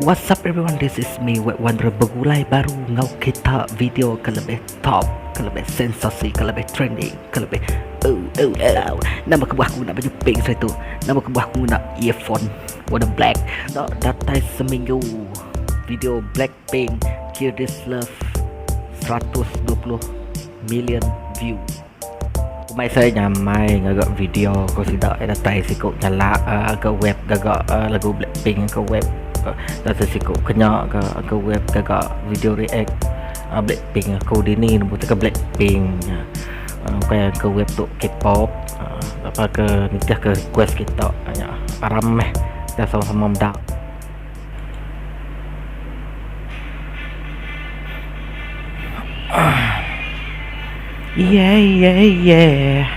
What's up everyone, this is me Web Wonder begulai baru ngau kita video ke lebih top, ke lebih sensasi, ke lebih trending, ke lebih oh oh oh. Nama kebuah aku nak baju pink sehari tu. Nama kebuah aku nak earphone warna black. Dak datai seminggu video Blackpink Kill This Love 120 million view. Kumbai saya nyamai ngaga video ko sida eh datai siku nyalak uh, ke web gaga uh, lagu Blackpink ke web uh, datai siku kenya ke ke web gaga video react uh, Blackpink aku dini nemu ke Blackpink uh, bukan ke web tu K-pop uh, apa ke nitih ke request kita nya aram meh kita sama-sama meda. Yeah, yeah, yeah.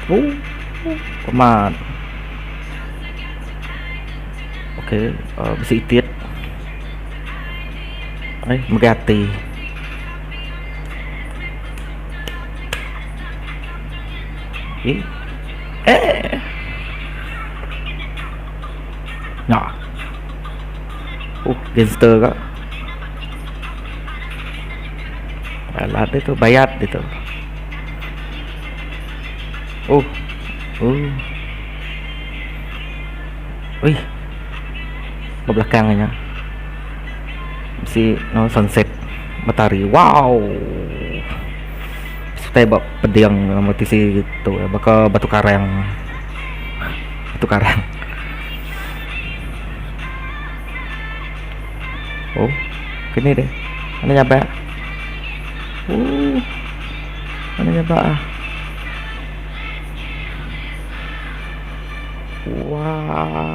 Oh, come on. Okay, uh, bisi itit. Ai, megai ati. Eh. Eh. Nya. Oh, gangster ka. Alat dia tu, bayat dia tu. Oh. Oh. Wih. Ke belakang nya. Bisi no sunset matahari. Wow. Utai ba peding nama tisi tu baka batu karang. Batu karang. Oh, kini deh. Mana nyabak? Oh. Mana nyabak ah? Wah.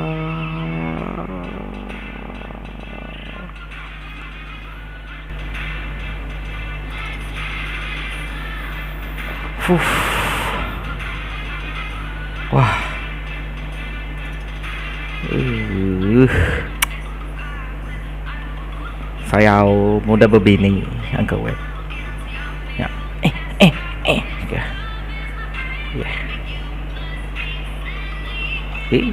Fuh. Wah. Uh. Sayau muda bebini Uncle Web. Ya. Eh eh eh. Ya. Yeah. Eh.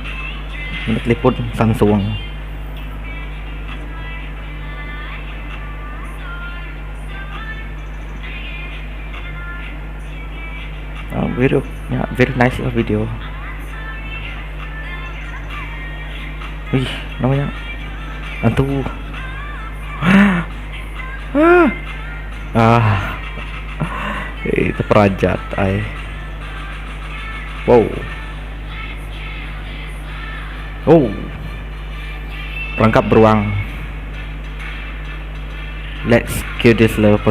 Mana telefon Samsung. Uh, video yeah, very nice lah video. Wih, namanya hantu. Ah. Ah. Itu perajat ai. Wow. Oh. Perangkap beruang. Let's kill this love.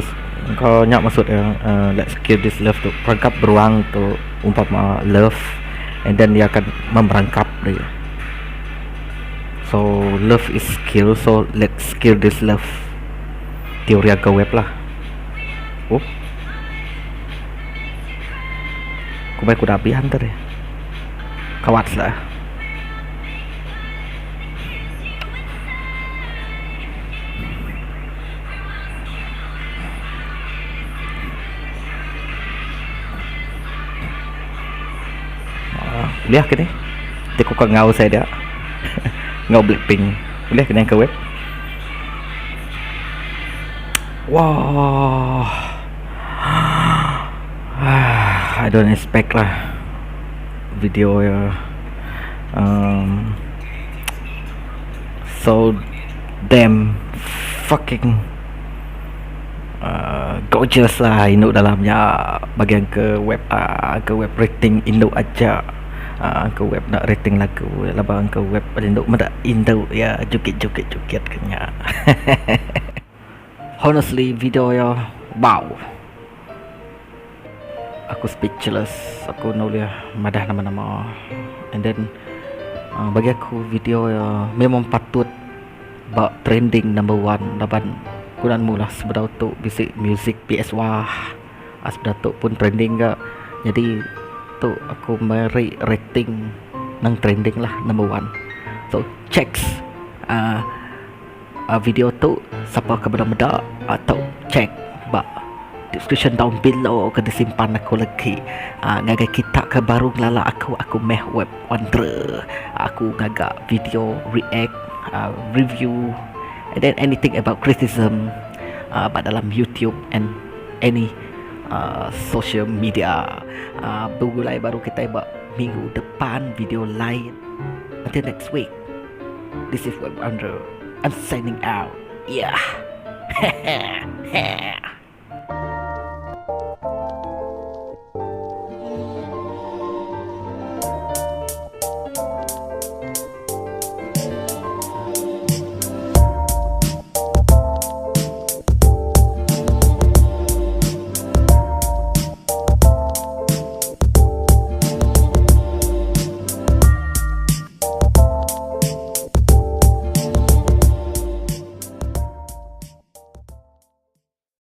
Kau nyak maksud yang uh, let's kill this love tu. Perangkap beruang tu umpama love and then dia akan memerangkap dia. So love is kill so let's kill this love. Teori agak web lah. Oh. Ku bai kuda api hunter ya. Kawat lah. Ah, boleh ke ni? Dia kau ngau saya dia. Ngau Blackpink. Boleh kena ke web? Wah. I don't expect lah video ya. Um, so damn fucking uh, gorgeous lah induk dalamnya bagian ke web uh, ke web rating induk aja uh, ke web nak rating lagu laban ke web induk meda induk ya jukit jukit jukit kenya. Honestly video ya wow. Aku speechless, aku enda ulih madah nama-nama. And then uh, bagi aku video ya memang patut ba trending number one laban ku nemu lah sebedau tu bisi music PS Wah ah, sebedau tu pun trending ga. Jadi tu aku meri rating nang trending lah number one. So checks uh, uh, video tu sapa ke meda-meda atau check ba. description down below ke disimpan aku legi. Ngagai kita ke baru ngelala aku, aku meh Web Wanderer. Aku ngaga video react, review and then anything about criticism ba dalam YouTube and any social media. Begulai baru kitai ba minggu depan video lain. Until next week. This is Web Wanderer. I'm signing out. Yeah.